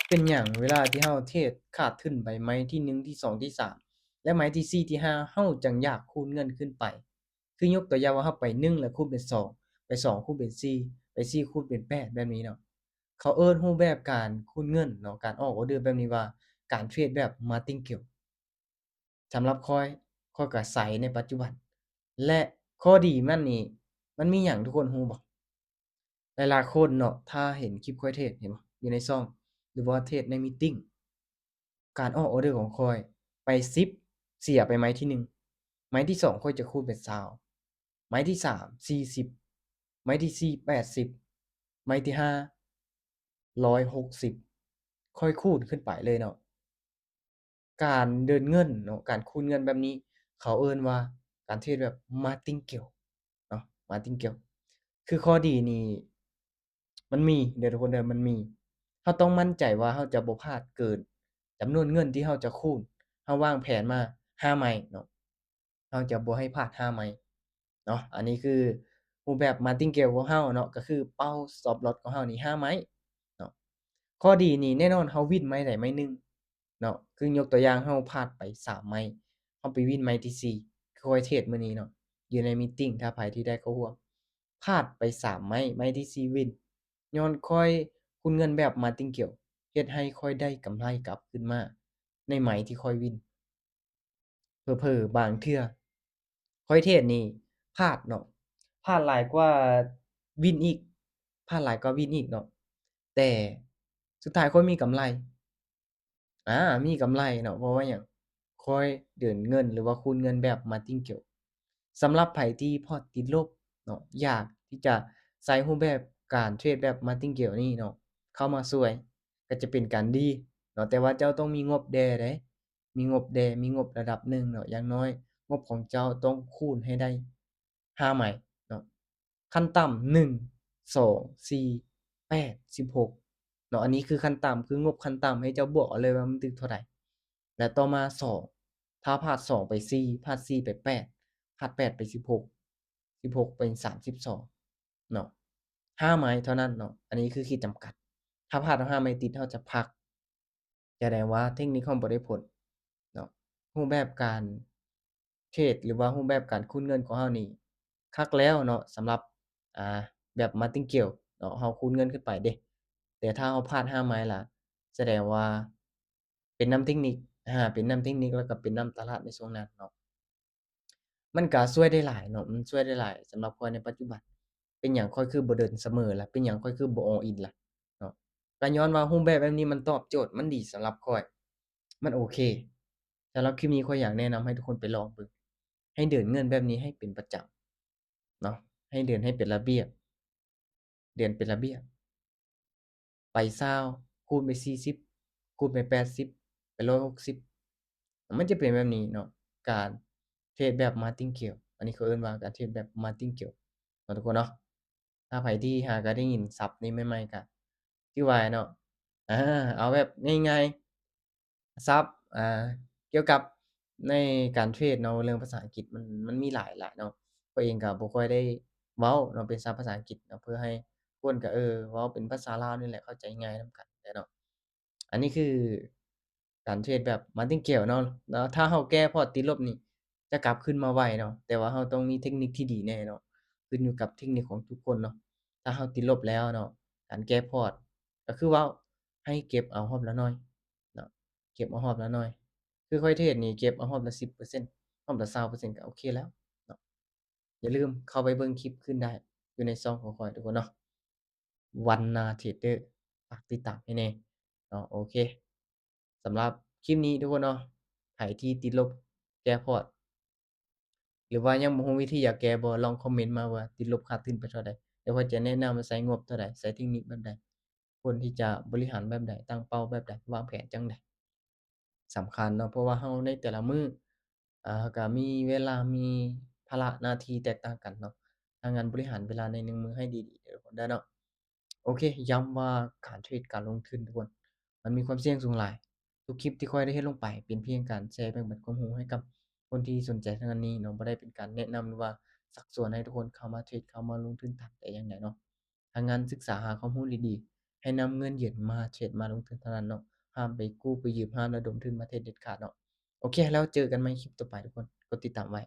ເປັນຫຍັງເວລາທີ່ເຮົາເທຣດຂາດທຶນໄປໄມ້ທີໜຶ່ງ ທີສອງ ທີສາມ ແລະ ໄມ້ທີສີ່ ທີຫ້າ ເຮົາຈັ່ງຢາກຄູນເງິນຂຶ້ນໄປ? ຄືຍົກຕົວຢ່າງວ່າເຮົາໄປໜຶ່ງແລ້ວຄູນເປັນສອງ ໄປສອງຄູນເປັນສີ່ ໄປສີ່ຄູນເປັນແປດ ແບບນີ້ເນາະ. ເຂົາເອີ້ນຮູບແບບການຄູນເງິນເນາະ ການອອກອອເດີແບບນີ້ວ່າ ການເທຣດແບບ Martingale. ສຳລັບຂ້ອຍ ຂ້ອຍກໍໃຊ້ໃນປັດຈຸບັນ ແລະ ຂໍ້ດີມັນນີ້ ມັນມີຫຍັງ ທຸກຄົນຮູ້ບໍ່? ຫຼາຍໆຄົນເນາະ ຖ້າເຫັນຄລິບຂ້ອຍເທຣດ ເຫັນບໍ່ ຢູ່ໃນຊ່ອງ ຫຼືວ່າເທຣດໃນມີຕິງ ການອອກອອເດີຂອງຂ້ອຍໄປສິບ ເສຍໄປໄມ້ທີໜຶ່ງ ໄມ້ທີສອງຂ້ອຍຈະຄູນເປັນຊາວ ໄມ້ທີສາມສີ່ສິບ ໄມ້ທີສີ່ແປດສິບ ໄມ້ທີຫ້າຮ້ອຍຫົກສິບ ຄ່ອຍຄູນຂຶ້ນໄປເລີຍເນາະ. ການເດີນເງິນເນາະ ການຄູນເງິນແບບນີ້ ເຂົາເອີ້ນວ່າການເທຣດແບບ Martingale ເນາະ Martingale. ຄືຂໍ້ດີນີ້ມັນມີເດີທຸກຄົນເດີ ມັນມີ ເຮົາຕ້ອງໝັ້ນໃຈວ່າເຮົາຈະບໍ່ພາດເກີນຈຳນວນເງິນທີ່ເຮົາຈະຄູນ. ເຮົາວາງແຜນມາຫ້າໄມ້ເນາະ ເຮົາຈະບໍ່ໃຫ້ພາດຫ້າໄມ້ເນາະ. ອັນນີ້ຄືຮູບແບບ Martingale ຂອງເຮົາເນາະ ກໍຄືເປົ້າ stop loss ຂອງເຮົານີ້ຫ້າໄມ້ເນາະ. ຂໍ້ດີນີ້ແນ່ນອນເຮົາວິນໄມ້ໃດໄມ້ໜຶ່ງເນາະ ຄືຍົກຕົວຢ່າງເຮົາພາດໄປສາມໄມ້ ເຮົາໄປວິນໄມ້ທີສີ່ ຄືຂ້ອຍເທຣດມື້ນີ້ເນາະ ຢູ່ໃນມີຕິງ ຖ້າໃຜທີ່ໄດ້ເຂົ້າຮ່ວມ ພາດໄປສາມໄມ້ ໄມ້ທີສີ່ວິນ ຍ້ອນຂ້ອຍຄູນເງິນແບບ Martingale ເຮັດໃຫ້ຂ້ອຍໄດ້ກຳໄລກັບຄືນມາໃນໄມ້ທີ່ຂ້ອຍວິນ. ເຜີໆບາງເທື່ອຂ້ອຍເທຣດນີ້ພາດເນາະ ພາດຫຼາຍກວ່າວິນອີກ ພາດຫຼາຍກວ່າວິນອີກເນາະ ແຕ່ສຸດທ້າຍຂ້ອຍມີກຳໄລ ອາ ມີກຳໄລເນາະ ເພາະວ່າຫຍັງ? ຂ້ອຍເດີນເງິນ ຫຼືວ່າຄູນເງິນແບບ Martingale. ສຳລັບໃຜທີ່ພອດຕິດລົບເນາະ ຢາກທີ່ຈະໃຊ້ຮູບແບບການເທຣດແບບ Martingale ນີ້ເນາະ ເຂົ້າມາຊ່ວຍ ກໍຈະເປັນການດີເນາະ ແຕ່ວ່າເຈົ້າຕ້ອງມີງົບແດ່ເດ້ ມີງົບແດ່ ມີງົບລະດັບໜຶ່ງເນາະ ຢ່າງໜ້ອຍງົບຂອງເຈົ້າຕ້ອງຄູນໃຫ້ໄດ້ຫ້າໄມ້ເນາະ ຂັ້ນຕ່ຳໜຶ່ງ ສອງ ສີ່ ແປດ ສິບຫົກເນາະ. ອັນນີ້ຄືຂັ້ນຕ່ຳ ຄືງົບຂັ້ນຕ່ຳ ໃຫ້ເຈົ້າບວກເອົາເລີຍວ່າມັນຖືກເທົ່າໃດ ແລະ ຕໍ່ມາສອງ ຖ້າພາດສອງໄປສີ່ ພາດສີ່ໄປແປດ ພາດແປດໄປສິບຫົກ ສິບຫົກເປັນສາມສິບສອງເນາະ ຫ້າໄມ້ເທົ່ານັ້ນເນາະ. ອັນນີ້ຄືຂີດຈຳກັດ ຖ້າພາດເອົາຫ້າໄມ້ຕິດ ເຮົາຈະພັກ ສະແດງວ່າເທັກນິກເຮົາບໍ່ໄດ້ຜົນເນາະ. ຮູບແບບການເທຣດ ຫຼືວ່າຮູບແບບການຄູນເງິນຂອງເຮົານີ້ຄັກແລ້ວເນາະ ສຳລັບ ອາ ແບບ Martingale ເນາະ ເຮົາຄູນເງິນຂຶ້ນໄປເດ້ ແຕ່ຖ້າເຮົາພາດຫ້າໄມ້ລະ ສະແດງວ່າເປັນນຳເທັກນິກ ອາ ເປັນນຳເທັກນິກ ແລ້ວກໍເປັນນຳຕະຫຼາດໃນຊ່ວງນັ້ນເນາະ. ມັນກະຊ່ວຍໄດ້ຫຼາຍເນາະ ມັນຊ່ວຍໄດ້ຫຼາຍສຳລັບຂ້ອຍໃນປັດຈຸບັນ. ເປັນຫຍັງຂ້ອຍຄືບໍ່ເດີນສະເໝີລະ? ເປັນຫຍັງຂ້ອຍຄືບໍ່ all in ລະເນາະ? ກະຍ້ອນວ່າຮູບແບບແບບນີ້ມັນຕອບໂຈດ ມັນດີສຳລັບຂ້ອຍ ມັນໂອເຄ. ສຳລັບຄລິບນີ້ຂ້ອຍຢາກແນະນຳໃຫ້ທຸກຄົນໄປລອງເບິ່ງ ໃຫ້ເດີນເງິນແບບນີ້ໃຫ້ເປັນປະຈຳເນາະ ໃຫ້ເດີນໃຫ້ເປັນລະບຽບ ເດີນເປັນລະບຽບ ໄປຊາວ ຄູນໄປສີ່ສິບ ຄູນໄປແປດສິບ ໄປຮ້ອຍຫົກສິບ ມັນຈະເປັນແບບນີ້ເນາະ ການເທຣດແບບ Martingale. ອັນນີ້ເຂົາເອີ້ນວ່າການເທຣດແບບ Martingale ເນາະທຸກຄົນເນາະ. ຖ້າໃຜທີ່ຫາກະໄດ້ຍິນສັບນີ້ໃໝ່ໆ ກະຖືວ່າເນາະ ອາ ເອົາແບບງ່າຍໆ ສັບ ອາ ກ່ຽວກັບໃນການເທຣດເນາະ ເລື່ອງພາສາອັງກິດ ມັນ ມັນມີຫຼາຍຫຼາຍເນາະ. ຂ້ອຍເອງກໍບໍ່ຄ່ອຍໄດ້ເວົ້າເນາະ ເປັນສັບພາສາອັງກິດເນາະ ເພື່ອໃຫ້ຄົນກໍ ເອີ ເວົ້າເປັນພາສາລາວນີ້ແຫຼະ ເຂົ້າໃຈງ່າຍນຳກັນແຫຼະເນາະ. ອັນນີ້ຄືການເທຣດແບບ Martingale ເນາະ ແລ້ວຖ້າເຮົາແກ້ພອດຕິດລົບນີ້ ຈະກັບຄືນມາໄວເນາະ ແຕ່ວ່າເຮົາຕ້ອງມີເທັກນິກທີ່ດີແດ່ເນາະ ຂຶ້ນຢູ່ກັບເທັກນິກຂອງທຸກຄົນເນາະ. ຖ້າເຮົາຕິດລົບແລ້ວເນາະ ການແກ້ພອດ ກໍຄືເວົ້າ ໃຫ້ເກັບເອົາຮອບລະໜ້ອຍເນາະ ເກັບເອົາຮອບລະໜ້ອຍ. ຄືຂ້ອຍເທຣດນີ້ເກັບເອົາຮອບລະສິບເປີເຊັນ ຮອບລະຊາວເປີເຊັນ ກໍໂອເຄແລ້ວເນາະ. ຢ່າລືມເຂົ້າໄປເບິ່ງຄລິບຄືນໄດ້ ຢູ່ໃນຊ່ອງຂອງຂ້ອຍທຸກຄົນເນາະ ວັນນາເທຣດເດີ ຝາກຕິດຕາມໃຫ້ແດ່ເນາະ. ໂອເຄ ສຳລັບຄລິບນີ້ທຸກຄົນເນາະ ໃຜທີ່ຕິດລົບແກ້ພອດ ຫຼືວ່າຍັງບໍ່ຮູ້ວິທີຢາກແກ້ບໍ່ ລອງຄອມເມັນມາວ່າຕິດລົບຂາດທຶນໄປເທົ່າໃດ ແລ້ວຂ້ອຍຈະແນະນຳວ່າໃຊ້ງົບເທົ່າໃດ ໃຊ້ເທັກນິກແບບໃດ ຄວນທີ່ຈະບໍລິຫານແບບໃດ ຕັ້ງເປົ້າແບບໃດ ວາງແຜນຈັ່ງໃດ ສຳຄັນເນາະ ເພາະວ່າເຮົາໃນແຕ່ລະມື້ ເຮົາກະມີເວລາ ມີພາລະໜ້າທີ່ແຕກຕ່າງກັນເນາະ. ຖ້າງານບໍລິຫານເວລາໃນໜຶ່ງມື້ໃຫ້ດີໆເດີທຸກຄົນເດີເນາະ. ໂອເຄ ຢ້ຳວ່າການເທຣດ ການລົງທຶນທຸກຄົນ ມັນມີຄວາມສ່ຽງສູງຫຼາຍ. ທຸກຄລິບທີ່ຂ້ອຍໄດ້ເຮັດລົງໄປ ເປັນພຽງການແຊແບ່ງປັນຄວາມຮູ້ໃຫ້ກັບຄົນທີ່ສົນໃຈທາງດ້ານນີ້ເນາະ ບໍ່ໄດ້ເປັນການແນະນຳ ຫຼືວ່າຊັກຊວນໃຫ້ທຸກຄົນເຂົ້າມາເທຣດ ເຂົ້າມາລົງທຶນຕາມແຕ່ຢ່າງໃດເນາະ. ຖ້າງານສຶກສາຫາຄວາມຮູ້ດີໆ ຫ້ນຳເງິນເຢັນມາເທຣດມາລົງທຶນເທົ່ານັ້ນເນາະ. ຫ້າມໄປກູ້ໄປຢືມ ຫ້າມລະດົມທຶນມາເທຣດເດັດຂາດເນາະ. ໂອເຄ ແລ້ວເຈີກັນໃໝ່ຄລິບຕໍ່ໄປທຸກຄົນ ກົດຕິດຕາມໄວ້.